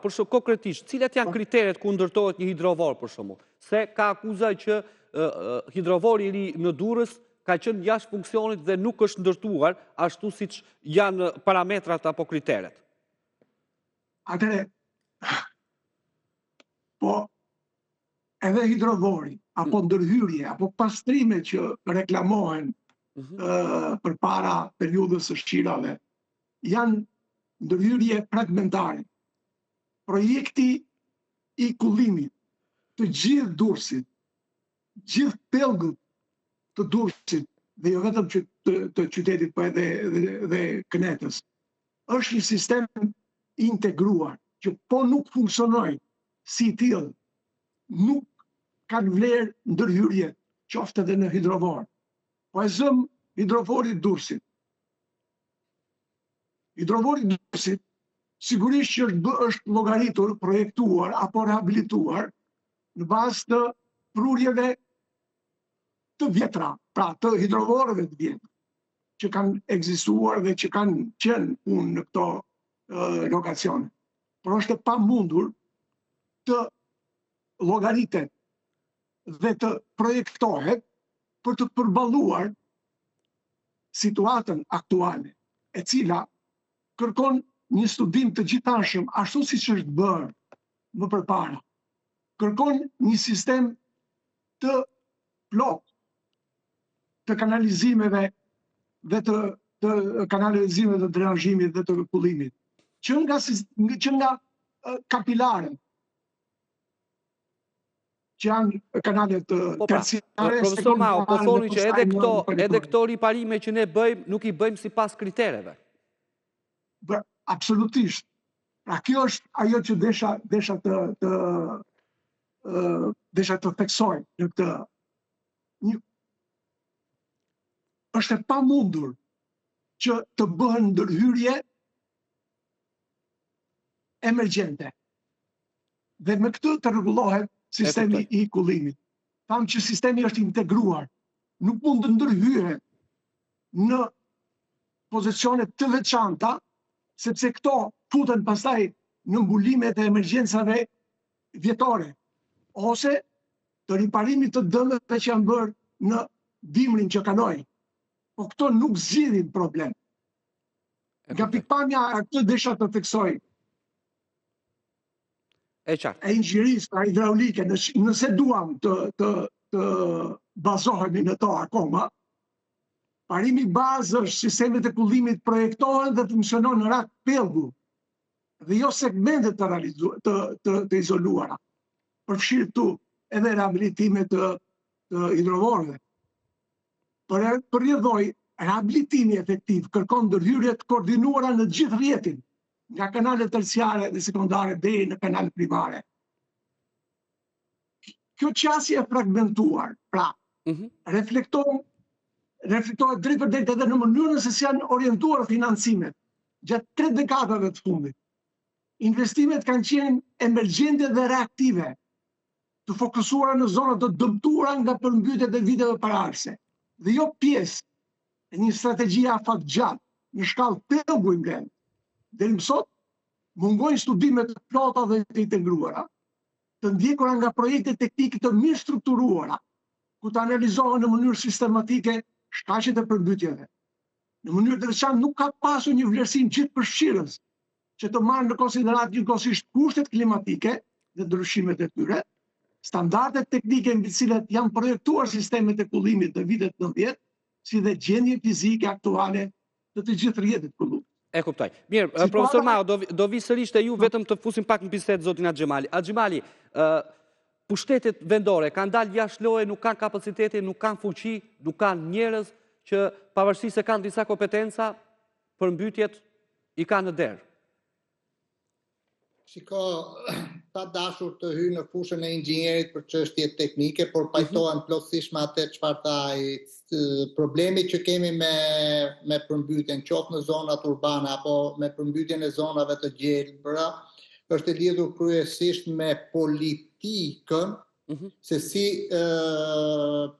për shembull konkretisht, cilat janë po. kriteret ku ndërtohet një hidrovor për shembull? Se ka akuza që hidrovori i ri në Durrës ka qenë jashtë funksionit dhe nuk është ndërtuar ashtu siç janë parametrat apo kriteret. Atëherë, po edhe hidrovori, apo mm. ndërhyrje, apo pastrime që reklamohen mm -hmm. përpara periudhës së shirave, janë ndërhyrje fragmentare. Projekti i kullimit të gjithë Durrësit, gjithë pellgut të Durrësit dhe jo vetëm që të, të qytetit, po edhe dhe, dhe kënetës, është një sistem i integruar që po nuk funksionoi si i tillë, nuk kanë vlerë ndërhyrje, qoftë edhe në hidrovor. Po e zëmë hidrovori i Durrësit. Hidrovori i Durrësit sigurisht që është është llogaritur, projektuar apo rehabilituar në bazë të prurjeve të vjetra, pra të hidrovorëve të vjetra që kanë ekzistuar dhe që kanë qenë në punë në këto lokacione. Por është e pamundur të llogaritet dhe të projektohet për të përballuar situatën aktuale, e cila kërkon një studim të gjithanshëm, ashtu siç është bërë më përpara. Kërkon një sistem të plotë të kanalizimeve dhe të të kanalizimeve të drenazhimit dhe të kullimit. Që nga që nga kapilaret, që janë kanalet po pra, terciare. Profesor Mao, po thoni që edhe këto, edhe këto riparime që ne bëjmë, nuk i bëjmë sipas kritereve. Bë, absolutisht. Pra kjo është ajo që desha desha të të desha të theksoj në këtë një është e pamundur që të bëhen ndërhyrje emergjente. Dhe me këtë të rregullohet sistemi i kullimit. Thamë që sistemi është integruar. Nuk mund të ndërhyhet në pozicione të veçanta, sepse këto futen pastaj në mbulimet e emergjencave vjetore, ose të riparimit të dëmeve që janë bërë në dimrin që kaloi. Po këto nuk zgjidhin problem. Nga pikëpamja, këtë desha të theksoj, E qartë. E inxhinierisë, pra hidraulike, nëse duam të, të, të bazohemi në to akoma, parimi bazë është sistemet e kullimit projektohen dhe funksionojnë në rak pellgu dhe jo segmente të, realizu, të, të, të izoluara. Përfshirë këtu edhe rehabilitime të, të hidrovorëve. Për, për rrjedhojë, rehabilitimi efektiv kërkon ndërhyrje të koordinuara në gjithë rrjetin, nga kanalet terciare dhe sekondare deri në kanalet primare. Kjo qasje e fragmentuar, pra, mm -hmm. reflekton reflektohet drejtpërdrejt edhe në mënyrën se si janë orientuar financimet gjatë tre dekadave të fundit. Investimet kanë qenë emergjente dhe reaktive, të fokusuara në zona të dëmtuara nga përmbytjet e viteve paraardhëse, dhe jo pjesë e një strategjie afatgjatë në shkallë pellgu i mbledhur. Deri më sot, mungojnë studime të plota dhe të integruara, të ndjekura nga projekte teknike të mirëstrukturuara, ku të analizohen në mënyrë sistematike shkaqet e përmbytjeve. Në mënyrë të veçantë nuk ka pasur një vlerësim gjithëpërfshirës që të marrë në konsideratë njëkohësisht kushtet klimatike dhe ndryshimet e tyre, standardet teknike mbi të cilat janë projektuar sistemet e kullimit në vitet 90, si dhe gjendjen fizike aktuale të të gjithë rrjetit kullues. E kuptoj. Mirë, si profesor Mao, do, do vi sërish te ju vetëm të fusim pak në bisedë zotin Haxhimali. Haxhimali, ë pushtetet vendore kanë dalë jashtë loje, nuk kanë kapacitete, nuk kanë fuqi, nuk kanë njerëz që pavarësisht se kanë disa kompetenca, përmbytjet i kanë në derë. Shiko, pa dashur të hyj në fushën e inxhinierit për çështje teknike, por mhm. pajtohem mm -hmm. plotësisht me atë çfarë tha ai. Problemi që kemi me me përmbytjen, qoftë në zonat urbane apo me përmbytjen e zonave të gjelbra, është e lidhur kryesisht me politikën mm -hmm. se si ë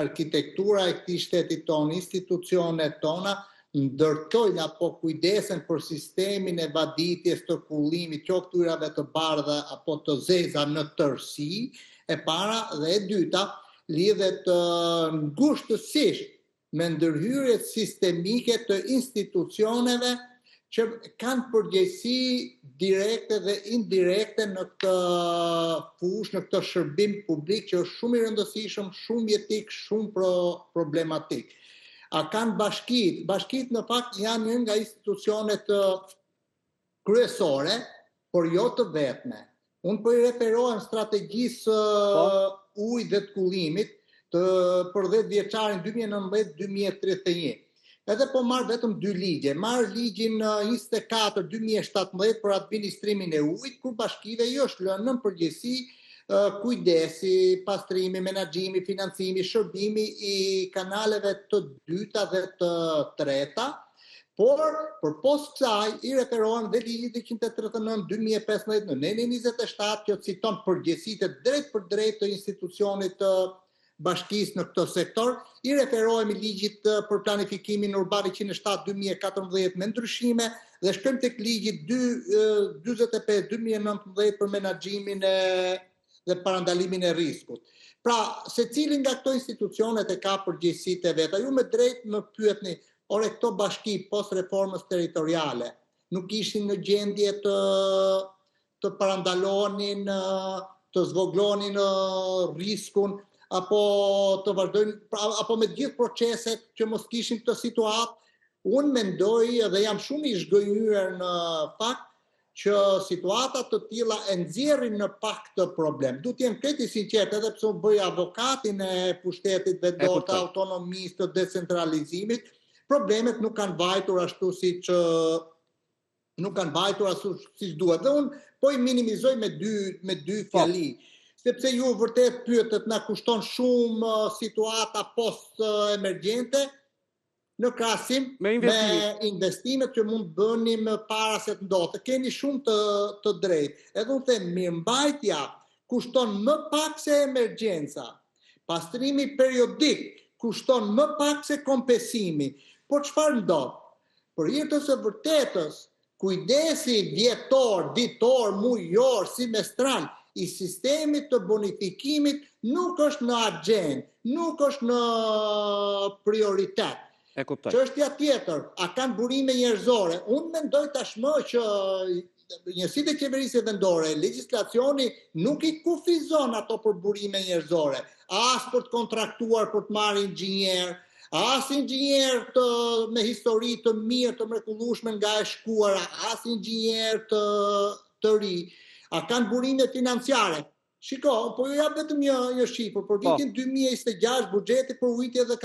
arkitektura e këtij shteti tonë, institucionet tona, ndërtojnë apo kujdesen për sistemin e vaditjes të kullimit, qoftë ujërave të bardha apo të zeza në tërësi, e para dhe e dyta, lidhet ngushtësisht me ndërhyrjet sistemike të institucioneve që kanë përgjegjësi direkte dhe indirekte në këtë fushë, në këtë shërbim publik që është shumë i rëndësishëm, shumë jetik, shumë pro problematik. A kanë bashkitë? Bashkitë në fakt janë një nga institucionet kryesore, por jo të vetme. Unë po i referohem strategjisë po. ujit dhe të kullimit të për 10 vjeçarin 2019-2031. Edhe po marr vetëm dy ligje. Marr ligjin 24 2017 për administrimin e ujit, kur bashkive i është lënë nën përgjegjësi kujdesi, pastrimi, menaxhimi, financimi, shërbimi i kanaleve të dyta dhe të treta, por përpos kësaj i referohem dhe ligjit 139 2015 në nenin 27 që citon përgjegjësitë e drejtpërdrejtë të institucionit të bashkisë në këtë sektor, i referohemi ligjit për planifikimin urban 107 2014 me ndryshime dhe shkojmë tek ligji 45 2019 për menaxhimin e dhe parandalimin e riskut. Pra, secili nga këto institucionet e ka përgjegjësitë e veta. Ju me drejt më pyetni, ore këto bashki post reformës territoriale nuk ishin në gjendje të të parandalonin, të zvoglonin riskun apo të vazhdojnë pra, apo me të gjithë proceset që mos kishin këtë situatë, unë mendoj dhe jam shumë i zhgënjyer në fakt që situata të tilla e nxjerrin në pah këtë problem. Du të jem krejt i sinqertë edhe pse unë bëj avokatin e pushtetit vendor të autonomisë, të decentralizimit, problemet nuk kanë vajtur ashtu siç nuk kanë vajtur ashtu siç duhet. Dhe unë po i minimizoj me dy me dy po. fjali. Sepse ju vërtet pyetët na kushton shumë uh, situata post uh, emergjente në krahasim me, me investimet që mund të bënim para se të ndodhte. Keni shumë të të drejtë. Edhe unë them mirëmbajtja kushton më pak se emergjenca. Pastrimi periodik kushton më pak se kompensimi. Por çfarë ndodh? Për hir të së vërtetës, kujdesi vjetor, ditor, mujor, simestral i sistemit të bonifikimit nuk është në axhendë, nuk është në prioritet. E kuptoj. Çështja tjetër, a kanë burime njerëzore? Unë mendoj tashmë që njësitë e qeverisjes vendore, legjislacioni nuk i kufizon ato për burime njerëzore, as për të kontraktuar për të marrë inxhinier, as inxhinier të me histori të mirë të mrekullueshme nga e shkuara, as inxhinier të të ri. A kanë burime financiare? Shiko, po ju jap vetëm një një shifër, për po. vitin 2026 buxheti për ujitje dhe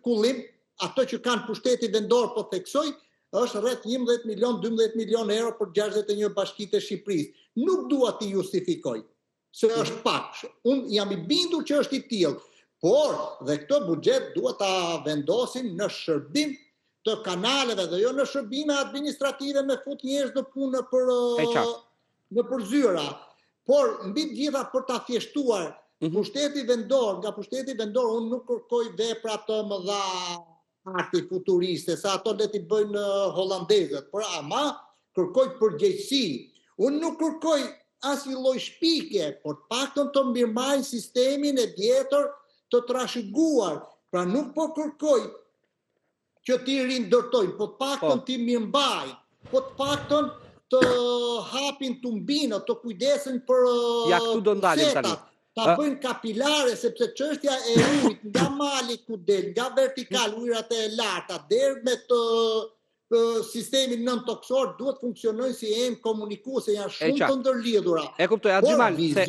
kullim, ato që kanë pushteti vendor po theksoj, është rreth 11 milion, 12 milion euro për 61 bashkitë e Shqipërisë. Nuk dua t'i justifikoj, se mhm. është pak. Unë jam i bindur që është i tillë, por dhe këtë buxhet duhet ta vendosin në shërbim të kanaleve dhe jo në shërbime administrative me fut njerëz në punë për nëpër zyra, por mbi të gjitha për ta thjeshtuar mm -hmm. pushteti vendor, nga pushteti vendor unë nuk kërkoj vepra të mëdha arti futuriste, se ato le t'i bëjnë eh, holandezët, por ama kërkoj përgjegjësi. Unë nuk kërkoj asnjë lloj shpikje, por të paktën të mirëmbajnë sistemin e vjetër të trashëguar. Pra nuk po kërkoj që t'i rindërtojnë, po të paktën po. t'i mirëmbajnë, po të paktën të hapin tumbinat, të kujdesen për Ja këtu do ndalim tani. Ta bëjnë kapilare sepse çështja e ujit nga mali ku del, nga vertikal ujërat e larta deri me të sistemin nëntokësor duhet funksionojnë si enë komunikuese, janë shumë të ndërlidhura. E kuptoj, Haxhimal, se...